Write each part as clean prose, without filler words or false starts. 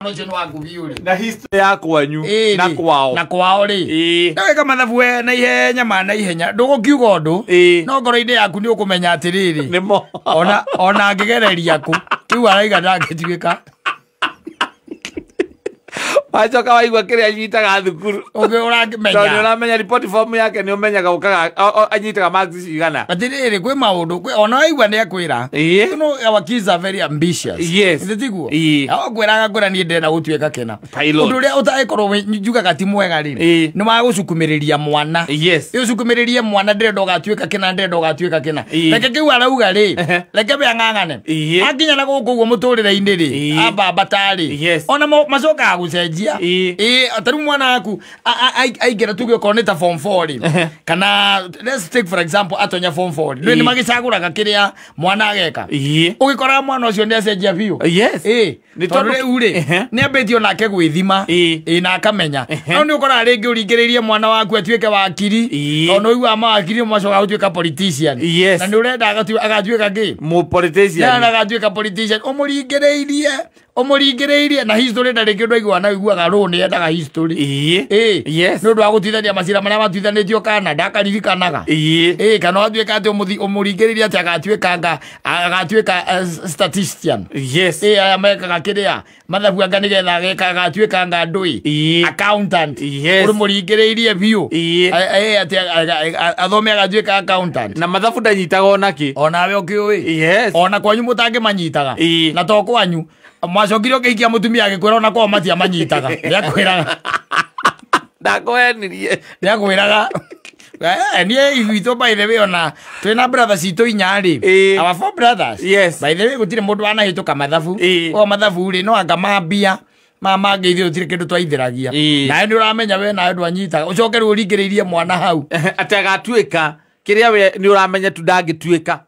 Ũcio nĩ waku biũ rĩ. Na history ya kwanyu na kwao. Na kwao rĩ. Ndagĩka mathabu we na ihenya ma na ihenya ndũgũkiuga ũndũ, no ngoro-inĩ yaku nĩ ũkũmenya atĩrĩrĩ, Nĩmo. ona angĩgereria kũ kĩu araiga ndangĩtuĩka. Wacoka waigua kĩrĩa anyitaga thukuru. Ũngĩ ũrakĩmenya. Tondũ nĩ ũramenya report form yake, nĩ ũmenyaga ũkaga anyitaga marks cigana. Atĩrĩrĩ, kwĩ maũndũ ona waigua nĩ akwĩra. You know, our kids are very ambitious. Ithĩ tiguo? Akwĩra agakwĩra, "Niĩ ndĩrenda gũtuĩka kĩna." Pilot. Ũndũ ũrĩa ũtagĩkorwo njugaga ti mwega rĩ, nĩ wa gũcukumĩrĩria mwana. Ũcukumĩrĩrie mwana, "Ndĩrenda ũgatuĩka kĩna, ndĩrenda ũgatuĩka kĩna." Reke kĩu arauga rĩ, reke we ang'ang'ane. Akinya na gũkũ ũguo mũtũrĩre-inĩ rĩ, ambambata rĩ, ona macokaga gũcenjia. Ĩĩ, ta rĩu mwana waku aingĩra, tuge okorwo nĩ ta form 4 rĩ, kana let's take for example atonya form 4 rĩ, nĩ magĩcagũraga kĩrĩa mwana ageka. Ũgĩkoraga mwana ũcio nĩ acenjia biũ. Nĩ Tondũ tondũ- rĩu rĩ, nĩ ambĩtie onake gwĩthima. Ĩĩ, na akamenya. No nĩ ũkoraga rĩngĩ ũringĩrĩirie mwana waku atuĩke wakiri, tondũ nĩ ũiguaga mawakiri macokaga gũtuĩka politician. Na nĩ ũrenda agatuĩka kĩ? Mu politician. Na agatuĩka politician, ũmũringĩrĩirie, ũmũringĩrĩirie na history, na rĩngĩ ndwaigua na ũiguaga rũ nĩ endaga history. Nĩ ũndũ wa gũtuithania macira marĩa matuithanĩtio Canada akaririkanaga. Ĩĩ, kana watuĩka atĩ ũmũringĩrĩrie atĩ agatuĩka nga agatuĩka statistician. Ĩĩ, aya mekaga kĩrĩa mathabu anga nĩgetha ageka agatuĩka nga ndũĩ accountant. Ũrĩmũringĩrĩirie biũ. Ĩĩ, atĩ athome agatuĩka accountant. Na mathabu ndanyitaga onakĩ. Onawe ũkĩũĩ. Ona kwanyu mũtangĩmanyitaga. Na to kwanyu, mwacokire ũkĩhikia mũtumia agĩkwĩra ona kwao matiamanyitaga, nĩakwĩraga. Ndakũhenirie. Nĩakwĩraga. Niĩ gwitũ, by the way, ona twĩna brother citũ inya rĩ, our four brothers, by the way, gũtirĩ mũndũ wanahĩtũka mathabu. O mathabu rĩ, no anga mambia ma mangĩ, ithuĩ gũtirĩ kĩndũ twaithĩragia. Nawe nĩ ũramenya we nawe ndwanyitaga, ũcoke rĩu ũringĩrĩirie mwana hau atĩ agatuĩka kĩrĩa we nĩ ũramenya tu ndangĩtuĩka.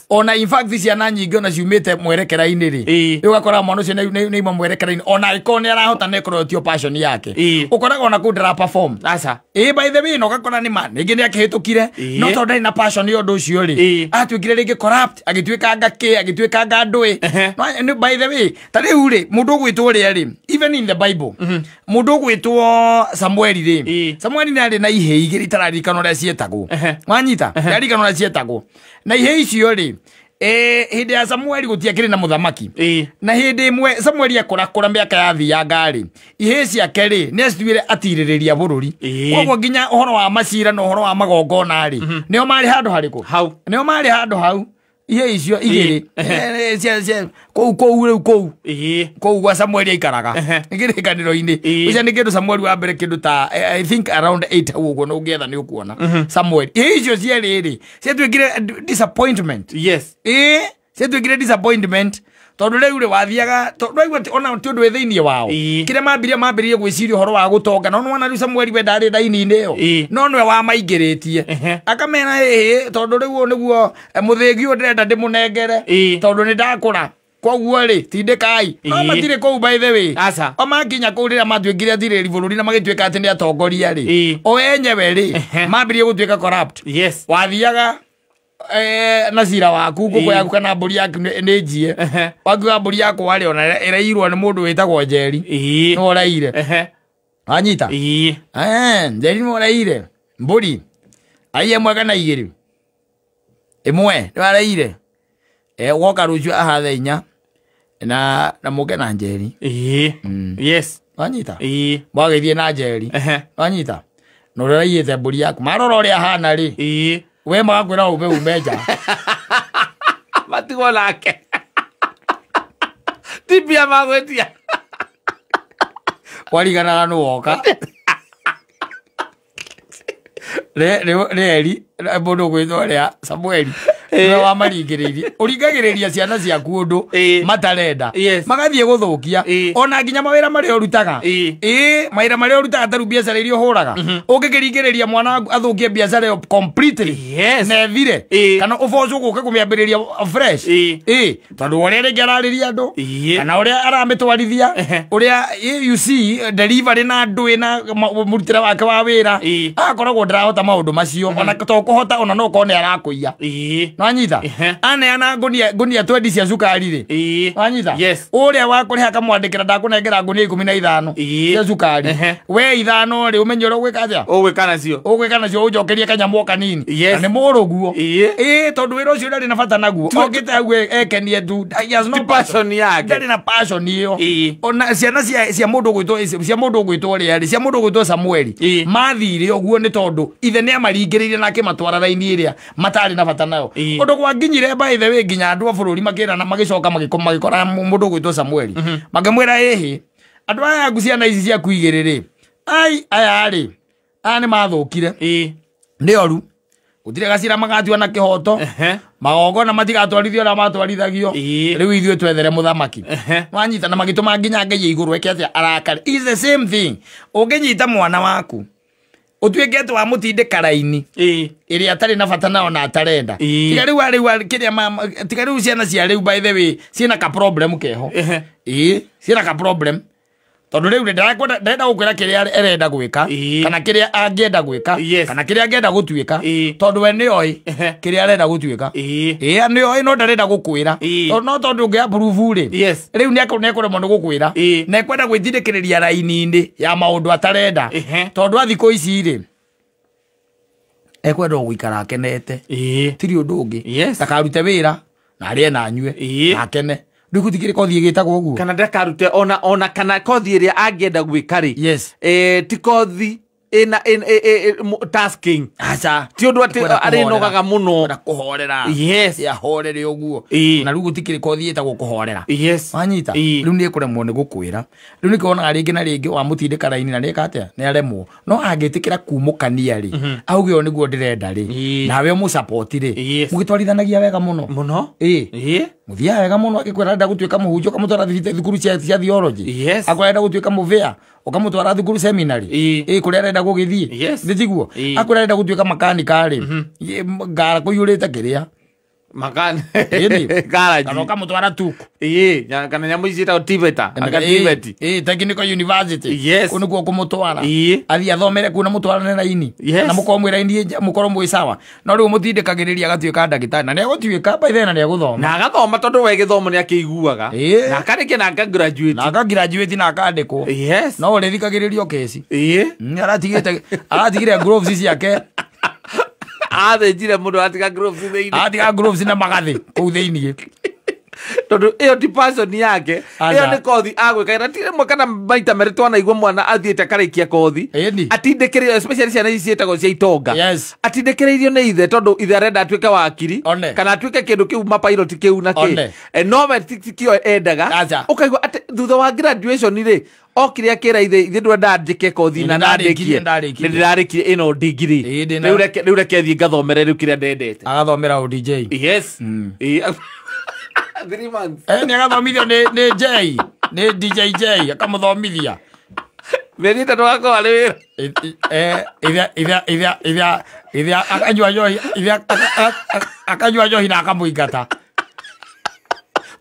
Ona in fact ciana nyingĩ ona ciumĩte mwerekera-inĩ rĩ, rĩu ũgakora mwana ũcio nĩ ima mwerekera-inĩ, ona angĩkorwo nĩ arahota na ĩkorwo tio passion yake, ũkoraga ona kũu ndara perform. Aca. Ĩĩ, by the way, na ũgakora nĩ ma rĩngĩ nĩ akĩhĩtũkire, no tondũ ndarĩ na passion ya ũndũ ũcio rĩ, atuĩkire rĩngĩ corrupt, agĩtuĩkanga kĩ, agĩtuĩkanga ndũĩ. No, by the way, ta rĩu rĩ, mũndũ ũgwĩtwo ũrĩa rĩ, even in the Bible, mũndũ ũgwĩtwo Samueli rĩ, Samueli nĩ arĩ na ihĩĩ igĩrĩ itararirikanwo ũrĩa ciĩtagwo. Wanyita, ndaririkanwo ũrĩa ciĩtagwo. Na ihĩĩ icio rĩ, hĩndĩ ya Samueli gũtiakĩrĩ na mũthamaki. Na hĩndĩ ĩmwe Samueli akũrakũra, mĩaka yathianga rĩ, ihĩĩ ciake rĩ, nĩ acituire atirĩrĩria bũrũri. Koguo nginya ũhoro wa macira na ũhoro wa magongona rĩ, nĩo marĩ handũ harĩkũ? Hau. Nĩo marĩ handũ hau, ihĩĩ icio igĩrĩ. Kũu rĩu kũu kũu gwa Samueli aikaraga kĩrĩkanĩro-inĩ. Ũcio nĩ kĩndũ Samueli wa mbere, kĩndũ ta I think around 8 hau ũguo, na ũngĩetha nĩ ũkuona Samueli. Ihĩĩ icio cierĩ rĩ, ciatuĩkire disappointment. Ĩĩ, ciatuĩkire disappointment tondũ rĩu rĩ, wathiaga tondũ waigua ona ti ũndũ wĩ thĩinĩ wao. Kĩrĩa mambirie gwĩciria ũhoro wa gũtonga, no nĩwona rĩu Samueli we ndarĩ raini-inĩ ĩyo, no nĩwe wamaingĩrĩtie. Akamera, "Ĩhĩ, tondũ rĩu ũyũ nĩguo mũthĩgi ũyũ ndĩrenda ndĩmũnengere, tondũ nĩ ndakũra, koguo rĩ, tindĩkai." No matirĩ kũu, by the way. Aca. O makinya kũu, rĩrĩa matuĩkire atirĩri bũrũri na magĩtuĩka atĩ nĩ atongoria rĩ, o enyewe rĩ, mambirie gũtuĩka corrupt. Wathiaga na cira waku, ngũkũ yaku kana mbũri yaku nĩ njie. Wakiuga, "Mbũri yakwa rĩ, ona ĩrairwo nĩ mũndũ wĩtagwo Njeri." Nĩwe ũraire. Wanyita? Njeri nĩwe ũraire mbũri, aiye ĩmwe kana igĩrĩ, ĩmwe nĩwe araire. Woka rũciũ aha thaa 4 na mũke na Njeri. Wanyita? Mwagĩthiĩ na Njeri. Wanyita? Na ũrĩa ũraiyĩte mbũri yaku, marora ũrĩa ahana rĩ, we magakwĩra ume nja. Matigwo nake ti mbia magwĩtia. Wariganaga nĩ woka rĩeri mũndũ ũgwĩtwo rĩa Samueli nĩwe wamaringĩrĩirie. Ũringagĩrĩria ciana ciaku ũndũ matarenda, magathiĩ gũthũkia. Ona nginya mawĩra marĩa ũrutaga, ĩĩ, mawĩra marĩa ũrutaga, ta rĩu biacara iria ũhũraga, ũngĩkĩringĩrĩria mwana waku athũkie biacara ĩyo completely na ĩthire, kana ũbocwo gũke kũmĩambĩrĩria fresh. Ĩĩ, tondũ ũrĩa rĩngĩ ararĩria andũ, kana ũrĩa aramĩtwarithia, ũrĩa you see delivery na ndũĩ na mũrutĩre wake wa wĩra, agakoragwo ndarahota maũndũ macio. Ona to kũhota, ona no ũkorwo nĩ arakũiya. Wanyita aneana ngunia 20 cia cukari ri. Wanyita uria wa kuriha akamwandikira ndakunengera ngunia 15 cia cukari. We ithano ri umenye uria ugwika atia? Ugwika nacio. Ugwika nacio unjokerie kanyamũ kanini. Na ni muruguo. Ii tondu wira ucio ndari na bata naguo. Okite hau ekenie tu. He has no passion yake. Ndari na passion iyo. Ona ciana cia mundu gwitwo cia mundu gwitwo ria ri cia mundu gwitwo Samueli. Mathire uguo ni tondu ithe ni amaringiriire na akimatwara raini iria matari na bata nayo. Undu gwakinyire by the way nginya andu a bururi makirana magicoka magikora mundu gwitwo Samueli. Makimwira ihi andu aya angu ciana ici ciaku igiri ri ai aya ri aya ni mathukire ni oru gutire gacira magatua na kihoto magongona matigatwarithio na matwarithagio riu ithuĩ twethere muthamaki. Wanyita na magituma nginya Ngai iguru eke atia arakare. Is the same thing unginyita mwana waku utuike ati wa mutindika raini iria atari na bata nao na atarenda. Tiga riu riu kiria tiga riu ciana cia riu by the way ciina ka problem keho. Ciina ka problem tondu riu ndirenda gukwira kiria arenda gwika kana kiria angienda gwika kana kiria angienda gutuika tondu we nioi kiria arenda gutuika. Ni oi no ndarenda gukwira no tondu ungi approve ri riu ni akuremwo ni gukwira na ekwenda gwitindikiriria raini-ini ya maundu atarenda tondu athikũ ici ri ekwenda guikara akenete tiri undu ungi takarute wira na arie na anyue na akene. Riu gutikiri kothi igitagwo uguo kana ndakarute ona kana kothi iria angienda gwika ri. Yes. Ti kothi ina tasking acha ti undu ati ari nogaga muno na kuhorera. Yes. Ya horere uguo na riu gutikiri kothi itagwo kuhorera. Yes. Wanyita riu ni ekuremwo ni gukwira riu ni kionaga ringi na ringi wa mutindika raini na neka atia ni aremwo no angitikira kumukania ri auge o niguo ndirenda ri nawe umusupport ri mugitwarithanagia wega muno muno. Muthiaga wega muno akikwira arenda gutuika muhunjia ukamutwara thukuru cia theology. Akwira arenda gutuika muvia ukamutwara thukuru seminary. Kuria arenda gugithie ni tiguo. Akwira arenda gutuika makanika ri ngara kuyurite kiria makani garage kana ukamutwara tuku kana nyamu ici ciĩtagwo TVET aka TVET Technical University. Yes. Kuu nikuo kumutwara athie athomere kuu na mutwarane raini na mukorwo mwi raini mukorwo mwi sawa no riu mutindikagiriria agatuika ndagitari na niegutuika by then na nieguthoma na agathoma tondu we githomo ni akiiguaga na akarikia na akagraduate na akagraduate na akandikwo. Yes. No urithikagiririo kesi aratigire gloves ciake athinjire mundu atiga gloves thiini atiga gloves na magathi kuu thiini tondu iyo ti passion yake iyo ni kothi agwika na ti rimwe kana maita meri twanaigua mwana athiite akarikia kothi atindikiririo especially ciana ici ciĩtagwo cia itonga. Atindikiririo ni ithe tondu ithe arenda atuike wakiri kana atuike kindu kiu mapilot kiu na ki no we tikio endaga ukaigua ati thutha wa graduation ri okire akira ithe ithe ndwenda njike kothi na ndandikie ni ndirarikie ino degree riu reke thiĩ ngathomere riu kiria ndendete agathomera o DJ. Yes. 3 months. Ni agathomithio ni J ni DJ J akamuthomithia mĩeri ĩtatũ agakorwo arĩ wĩra. Ithe akanyua njohi ithe akanyua njohi na akamũingata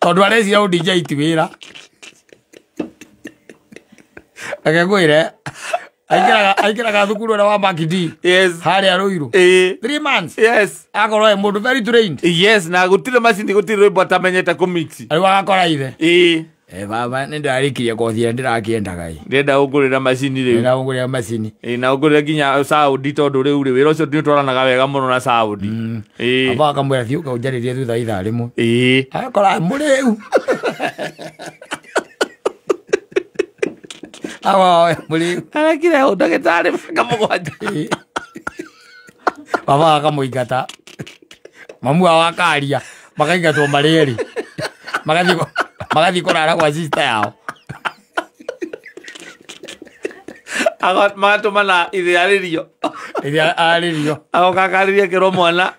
tondu areciria ũ DJ ti wĩra. Reke ngwĩre aikiraga thukuru ũrĩa wa Mark D. Yes. Harĩa Ruiru. 3 months. Yes. Akorwo e mũndũ very trained. Yes, na gũtirĩ macini gũtirĩ rwĩmbo atamenyete kũmix. Rĩu agakora ithe. Baba nĩ ndĩrarĩkirie kothi ĩrĩa ndĩrakĩendaga ĩ. Ndĩrenda ũngũrĩra macini rĩu. Ndĩrenda ũngũrĩra macini. Na ũngũrĩre nginya sound tondũ rĩu rĩ wĩra ũcio nĩũtwaranaga wega mũno na sound. Baba akamwĩra thiĩ ũkaũnjarĩrie thutha ithaa rĩmwe. Agakora mũrĩu. Awa mũrĩu. Arekire hau ndagĩtarĩ mĩaka mũgwanja. Baba akamũingata. Mamu wao akaria makaingatwo marĩ erĩ. Magathiĩ kũrara kwa sister yao. Magatũmana ithe arĩrio. Ithe arĩrio. Agoka akarĩria kĩrwo mwana.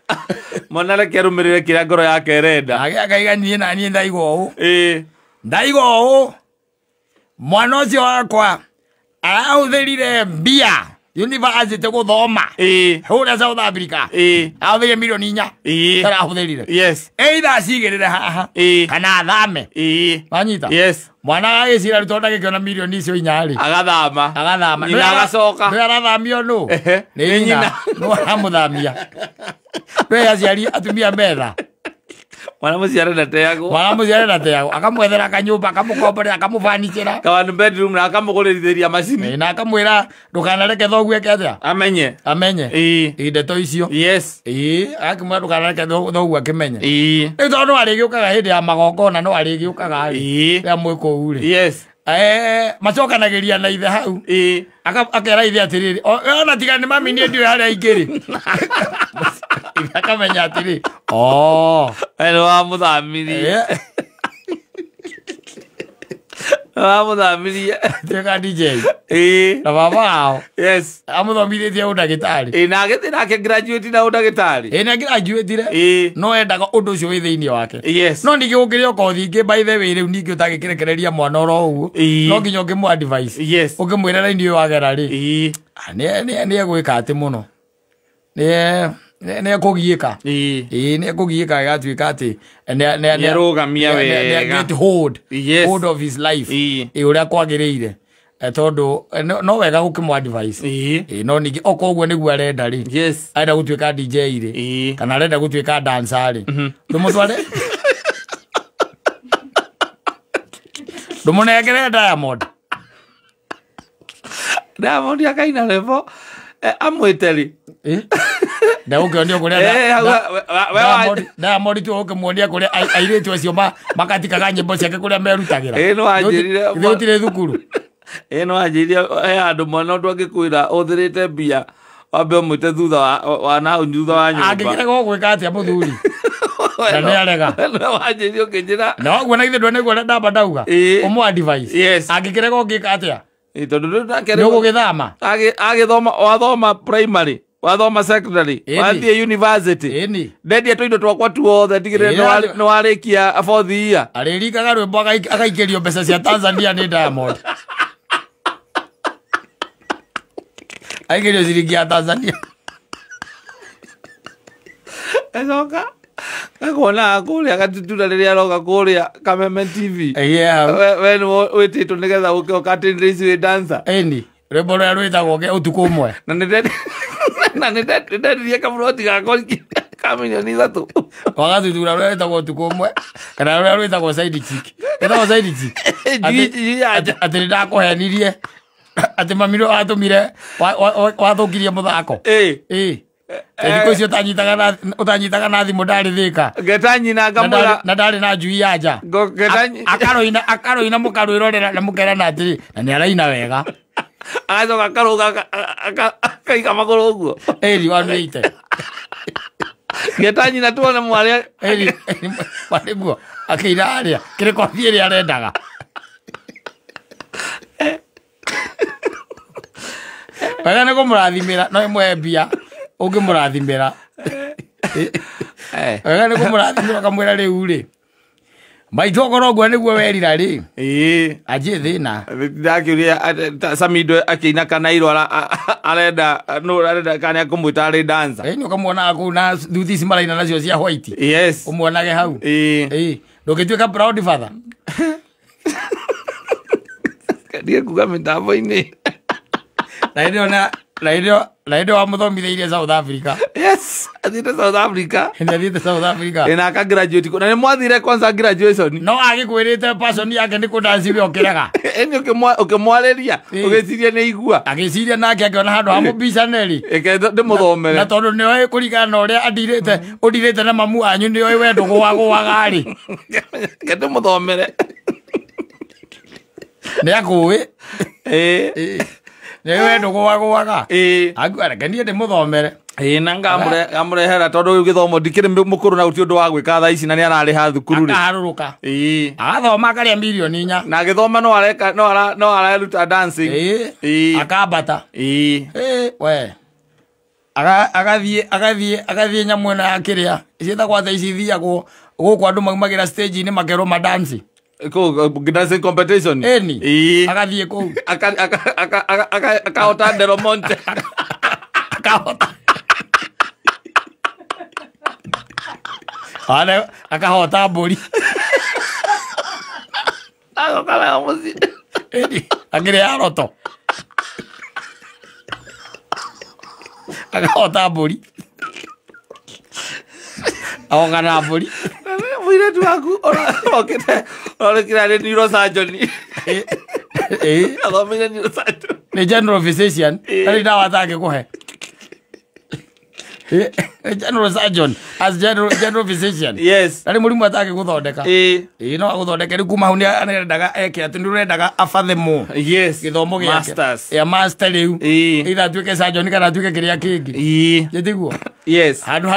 Mwana reke arũmĩrĩre kĩrĩa ngoro yake ĩrenda. Nake akaiga niĩ na niĩ ndaigua ũũ. Ndaigua ũũ. Mwana ũcio wakwa arahũthĩrire mbia university gũthoma kũrĩa South Africa. Ahũthĩrire milioni 4. Arahũthĩrire. Yes. Either acigĩrĩre haha kana athame. Wanyita? Yes. Mwana agĩcira rĩu tondũ agĩkĩona milioni icio 4 rĩ. Agathama. Agathama. Nyina agacoka. Nĩwe arathamio nũ? Nĩ nyina. Nũ aramũthamia. Nĩwe aciari atumia metha. Mwana mũciare ndateagwo. Mwana mũciare ndateagwo. Akamwethera kanyũmba, akamũkomborera, akamũbanicĩra. Ka one bedroom na akamũgũrĩrithĩria macini. Na akamwĩra ndũkanareke thoguo eke atĩa? Amenye. Amenye. Ĩĩ. Ndeto icio. Yes. Ĩĩ, akĩmwĩra ndũkanareke thoguo akĩmenye. Ĩĩ. Rĩu tondũ no arĩgĩũkaga hĩndĩ ya magongona no arĩgĩũkaga rĩ. Ĩĩ. Rĩrĩa mwĩ kũu rĩ. Yes. Macokanagĩria na ithe hau. Ĩĩ. Akera ithe atĩrĩrĩ, ona tiga nĩ mami niĩ ndiũĩ harĩa ingĩrĩ. Ithe akamenya atĩrĩ, oh. We nĩ wamũthamirie. Nĩ wamũthamirie. Tuĩka DJ. Ĩĩ. Na baba wao. Yes. Amũthomithĩtie ũndagĩtarĩ. Ĩĩ, na agĩthiĩ nake graduate na ũndagĩtarĩ. Ĩĩ, nĩ graduate-ire. Ĩĩ. No endaga ũndũ ũcio wĩ thĩinĩ wake. Yes. No ningĩ gũkĩrĩ o kothi ingĩ by the way rĩu ningĩ ũtangĩkĩrekereria mwana oro ũguo. Ĩĩ. No nginya ũngĩmũ advice. Yes. Ũngĩmwĩra raini ũyũ wagera rĩ. Ĩĩ. Nĩ egwĩka atĩ mũno. Nĩ ekũgiĩka. Ĩĩ. Ĩĩ, nĩ ekũgiĩka agatuĩka atĩ Nĩarũgamia wega. get hold. Yes. Hold of his life. Ĩĩ. Ĩĩ, ũrĩa kwagĩrĩire. Tondũ no wega gũkĩmũ advice. Ĩĩ. No ningĩ okorwo ũguo nĩguo arenda rĩ. Yes. Arenda gũtuĩka DJ rĩ. Ĩĩ. Kana arenda gũtuĩka dancer rĩ. Ndũmũtware. Ndũmũnengere Diamond. Diamond akaina level. Amwĩte rĩ. Ndagũkĩonio kũrĩa Diamond tu ũkĩmuonia kũrĩa airĩtu acio makatikaga nyĩmbo ciake kũrĩa merutagĩra. Ĩĩ, no anjĩrire. Ithuĩ gũtirĩ thukuru. Ĩĩ, no anjĩrire he handũ mwana ũndũ angĩkwĩra ũhũthĩrĩte mbia wambe ũmwĩte thutha wa na hau thutha wa nyũmba. Angĩkĩrega gũgwĩka atĩa mũthuri? Na nĩ arega. No wanjĩrire ũkĩnjĩra. Na ũguo na ithuĩ ndwene ũrĩa ndamba ndauga. Ĩĩ. Ũmũ advice. Yes. Angĩkĩrega ũngĩka atĩa? Ĩĩ, tondũ rĩu nake Nĩ ũgũgĩthama. Agĩthoma, wathoma primary, wathoma secondary, wathiĩ university. Ĩni. Ndendia tũindo twakwa tuothe ndigĩrĩre nĩ warĩkia fourth year. Arĩrikaga rwĩmbo agaikĩrio mbeca cia Tanzania nĩ Diamond. Aikĩrio ciringi ya Tanzania. Ecoka gakuonaga kũrĩa gatutura rĩrĩa aroka kũrĩa Kameme TV. Yeah. We nĩ wĩtĩtwo nĩgetha ũke ũkatĩrĩre ici wĩ dancer. Ĩni. Rwĩmbo rũrĩa rwĩtagwo ũtukũ ũmwe. Na nĩ ndendirie kamũroti gakwa ka mirioni 3. Wagatutura rũrĩa rwĩtagwo ũtukũ ũmwe kana rũrĩa rwĩtagwo side chick. Rwĩtagwo side chick. Atĩ nĩ ndakũhenirie. Atĩ mami nĩ watũmire wathũkirie mũthako. Ĩĩ. Thikũ icio ũtanyitaga na thimũ ndarĩ thĩka. Ngeta nyina ngamwĩra. Na ndarĩ na njui ya nja. Akaroina mũkarwĩrorera na mũkerana atĩrĩ na nĩ araina wega. Agacoka akarũga akaiga magũrũ ũguo. Ĩri 180. Ngeta nyina tuone mwarĩ. Ĩri warĩguo akĩina harĩa kĩrĩko thiĩ ĩrĩa arendaga. Wega nĩ kũmũrathimĩra no ĩmũhe mbia ũngĩmũrathimĩra. Wega nĩ kũmũrathimĩra ũkamwĩra rĩu rĩ. Maitũ okorwo ũguo nĩguo werira rĩ. Ĩĩ. Anjie thĩna. Ndakĩũria Samido akĩina Kanairo arenda no arenda kana akũmwĩta arĩ dancer. Ĩĩ, nĩ ũkamwonaga kũu na thuti ici maraina nacio cia white. Yes. Ũmuonage hau. Ĩĩ. Ĩĩ. Ndũngĩtuĩka proud father. Ndiye kuga mĩtambo-inĩ. Na hĩndĩ ĩyo wamũthomithĩirie South Africa. Yes, athiĩte South Africa. Nĩ athiĩte South Africa. Ĩna aka graduate na nĩ mwathire kwanza graduation. No agĩkwĩrĩte passion yake nĩ kũdanci we ũkĩrega. Ĩni ũkĩmwarĩria ũgĩciria nĩ igua. Agĩciria nake akĩona handũ ha mũbicaneri. Ĩke ndĩmũthomere. Na tondũ nĩoĩ kũringana na ũrĩa adirĩte ũdirĩte na mamu wanyu nĩoĩ we ndũgũagũaga rĩ. Ĩke ndĩmũthomere. Nĩ akũĩ. Ĩĩ. Nĩ we ndũgũagũaga. Ĩĩ. Reke niĩ ndĩmũthomere. Ĩĩ, na ngamũrehera tondũ rĩu gĩthomo ndikĩrĩ mũkũrũ na gũtirĩ ũndũ wa gwĩka thaa ici na nĩ ararĩha thukuru rĩ. Akaharũrũka. Ĩĩ. Agathoma akarĩa mirioni 4. Na agĩthoma no areka no areruta dancing. Ĩĩ. Akambata. Ĩĩ. Ĩĩ, we. Agathiĩ nyamũ ĩno ya kĩrĩa. Ciĩtagwo atĩa ici ithiagwo gũkũ andũ maumagĩra stage-inĩ makerwo madanci. Kũu dancing competition. Ĩni. Ĩĩ. Agathiĩ kũu. Akahota Del Monte. Akahota. Akahota mbũri. Agoka nayo mũciĩ. Ĩni, akĩrĩa roto. Akahota mbũri. Agoka na mbũri. Mũirĩtu waku okĩte orekire nĩ neurosurgeon. Athomeire neurosurgeon. Nĩ general physician. Ndarĩ ndawa atangĩkũhe. General surgeon as general physician. Yes. Ndarĩ mũrimũ atangĩgũthondeka. No agũthondeke rĩu kuma hau nĩ arendaga eke atĩ nĩ ũrendaga abathe mo. Yes. Gĩthomo gĩake. Masters. Ya master rĩu. Either atuĩke surgeon kana atuĩke kĩrĩa kĩngĩ. Gĩtiguo? Yes. Handũ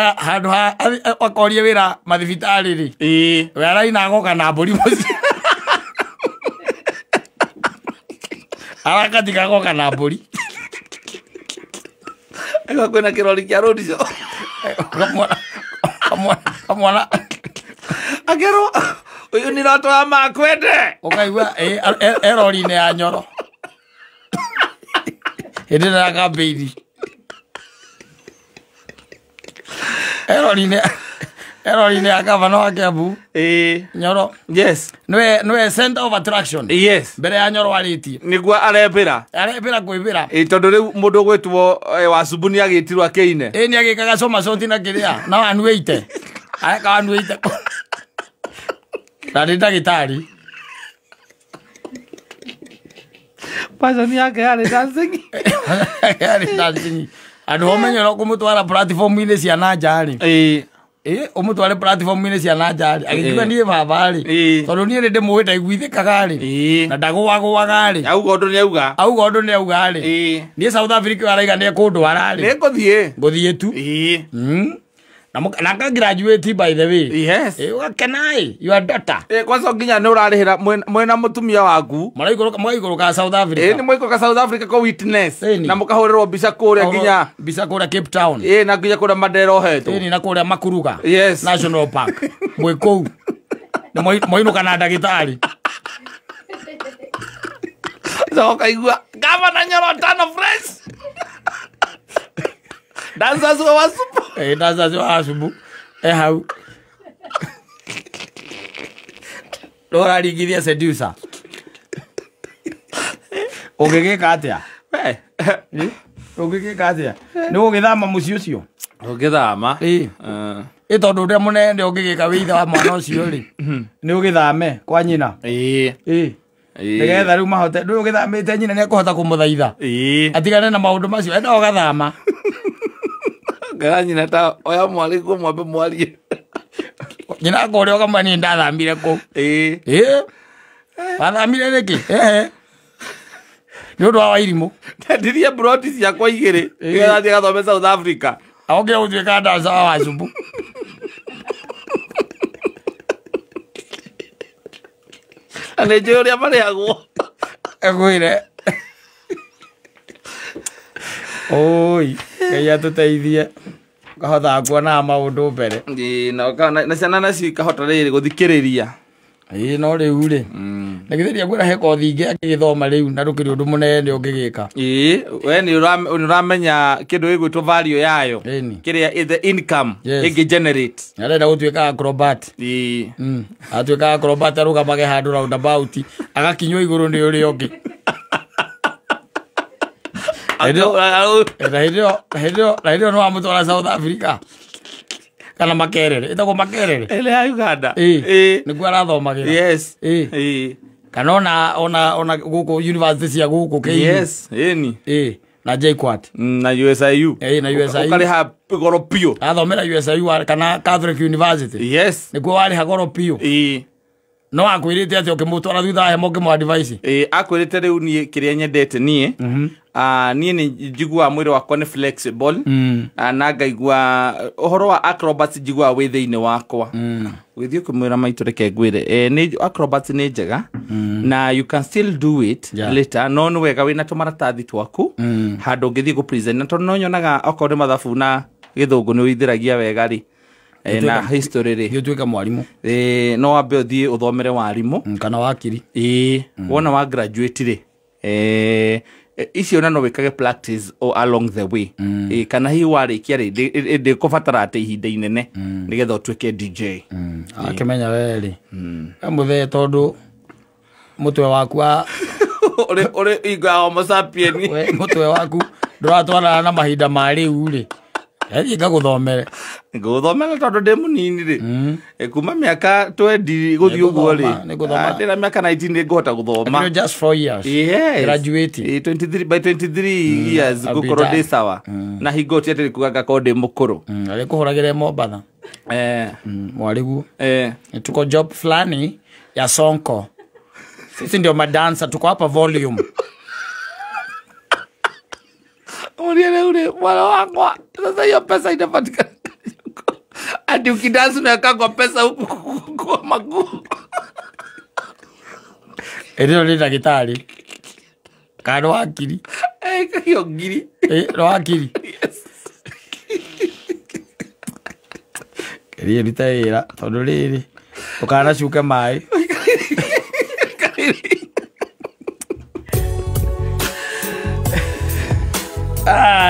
ha akorie wĩra mathibitarĩ rĩ. We araina agoka na mbũri mũciĩ. Arakatika agoka na mbũri. Ego kwĩna kĩrori kĩa road show. Kamwana akerwo ũyũ nĩ roto wa makwende. Ũkaigua erori-inĩ ya Nyoro. Hĩndĩ ĩrĩa ya kambĩini. Erori-inĩ ya gavana wa Kiambu. Nyoro. Yes. Nĩwe center of attraction. Yes. Mbere ya Nyoro arĩtie. Nĩguo arembĩra. Arembĩra kwĩbĩra. Tondũ rĩu mũndũ ũgwĩtwo Wacubu nĩ agĩtirwo akĩine. Nĩ agĩkaga somersault na kĩrĩa na 180. Areka 180. Na nĩ ndagĩtarĩ. Passion yake yarĩ dancing. Yarĩ dancing. Andũ ũmenye no kũmũtwara platform-inĩ cia na nja rĩ. Ũmũtware platform-inĩ cia na nja rĩ. Agĩkiuga niĩ baba rĩ. Tondũ niĩ nĩ ndĩmũĩ ndaiguithĩkaga rĩ. Na ndagũagũaga rĩ. Auga ũndũ nĩ auga. Auga ũndũ nĩ auga rĩ. Niĩ South Africa araiga nĩ ekũndwara rĩ. Nĩ ngũthiĩ. Ngũthiĩ tu. Na ka graduate by the way. Yes. Ũgakena ĩ, your daughter. Kwanza nginya nĩ ũrarĩhĩra mwĩna mũtumia waku. Mũraikũrũka South Africa. Nĩ mwaikũrũka South Africa kũ witness. Na mũkahũrĩrwo mbica kũrĩa nginya mbica kũrĩa Cape Town. Na nginya kũrĩa Mandela ohetwo. Na kũrĩa Makuruga. Yes. National Park. Mwĩ kũu. Na mwainũka na ndagĩtarĩ. Ũkaigua gavana Nyoro tano fresh. Dancers wa Wasubu. Dancers wa Wasubu. Hau. Ndũraringithia seducer. Ũngĩgĩka atĩa? Ũngĩgĩka atĩa? Nĩ ũgũgĩthama mũciĩ ũcio? Ũngĩthama? Tondũ ũrĩa mũnene ũngĩgĩka wĩ ithe wa mwana ũcio rĩ, nĩ ũgĩthame kwa nyina. Nĩgetha rĩu mahote, ndũĩ ũgĩthamĩte nyina nĩ ekũhota kũmũthaitha. Atigane na maũndũ macio, enda ũgathama. Ngara nyina ta oya mwarĩ kuo mwambe mwarie. Nyina akũrĩa ũkamwĩra niĩ ndathamire kũu. Wathamire nĩkĩ? Nĩ ũndũ wa wairimũ. Ndendirie mburoti ciakwa igĩrĩ nĩgetha thiĩ gathome South Africa. Okire gũtuĩka dancer wa Wasubu. Na nĩ njũĩ ũrĩa marĩhagwo. Ngwĩre. Oi, Ngai atũteithie. Ũkahotaga kuonaga maũndũ mbere. Na ciana nacio ikahota rĩrĩ gũthikĩrĩria. No rĩu rĩ. Na githĩ ndiakwĩra he kothi ingĩ akĩgĩthoma rĩu na ndũkĩrĩ ũndũ mũnene ũngĩgĩka. We nĩ ũramenya kĩndũ gĩgwĩtwo value yayo. Kĩrĩa the income ĩngĩ generate. Arenda gũtuĩka acrobat. Atuĩka acrobat arũgamage handũ roundabout agakinywo igũrũ nĩ ũrĩa ũngĩ. Na hĩndĩ ĩyo nĩ wamũtwara South Africa. Kana Makerere. Ĩtagwo Makerere. Ĩrĩa ya Uganda. Nĩkuo arathomagĩra. Yes. Kana ona gũkũ university cia gũkũ KU. Yes. Na JKUAT. Na USIU. Na USIU. Ũkarĩha goro biũ. Athomera USIU kana Catholic University. Yes. Nĩkuo warĩha goro biũ. No akwĩrĩte atĩ ũkĩmũtwara thutha wa hema ũkĩmũ advice. Akwĩrĩte rĩu niĩ kĩrĩa nyendete niĩ. Niĩ nĩ njiguaga mwĩrĩ wakwa nĩ flexible. Na ngaigua ũhoro wa acrobats njiguaga wĩ thĩinĩ wakwa. Ũgĩthiĩ ũkĩmwĩra maitũ reke ngwĩre. Nĩ acrobats nĩ njega. Na you can still do it later. No nĩ wega wĩna tũmaratathi twaku. Handũ ũngĩthiĩ gũ present. Na tondũ no nyonaga okorwo nĩ mathabu na gĩthũngũ nĩ ũithĩragia wega rĩ. Na history rĩ. Ũtuĩke mwarimũ. No wambe ũthiĩ ũthomere warimũ. Kana wakiri. Wona wa graduate rĩ. Icio na no wĩkage practice along the way. Kana hihi warĩkia rĩ ndĩkũbatara atĩ ihinda inene nĩgetha ũtuĩke DJ. Akĩmenya we rĩ. Mũthee tondũ mũtwe waku wa ũrĩ ingo ya Homo sapien. Mũtwe waku ndũratwarana na mahinda ma rĩu rĩ. Thiĩ ngagũthomere. Ngũthomera tondũ ndĩ mũnini rĩ. Kuma mĩaka 20 gũthiĩ ũguo rĩ. Ndĩna mĩaka 19 nĩ ngũhota gũthoma. Just 4 years. Yes. Graduating. 23 by 23 years ngũkorwo ndĩ sawa. Na hingo ti atĩ kuga ngakorwo ndĩ mũkũrũ. Arĩ kũhũragĩre Mombatha. Mwarĩguo. Tuko job fulani ya Sonko. Sisi ndio madansa, tuko hapa volume. Uriele ule mwana wakwa. Sasa hiyo pesa inapatikana. Ati ukidansi unaweka kwa pesa huku kwa maguu. Ĩrĩo nĩ ndagĩtarĩ. Kana nĩ wakiri. Hiyo ngiri. Nĩ wakiri. Yes. Ĩrĩo rute wĩra tondũ rĩrĩ ũkanacuke maĩ.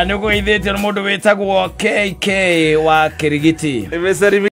Nĩ ũkũgeithĩtio nĩ mũndũ wĩtagwo KK wa Kĩrigiti.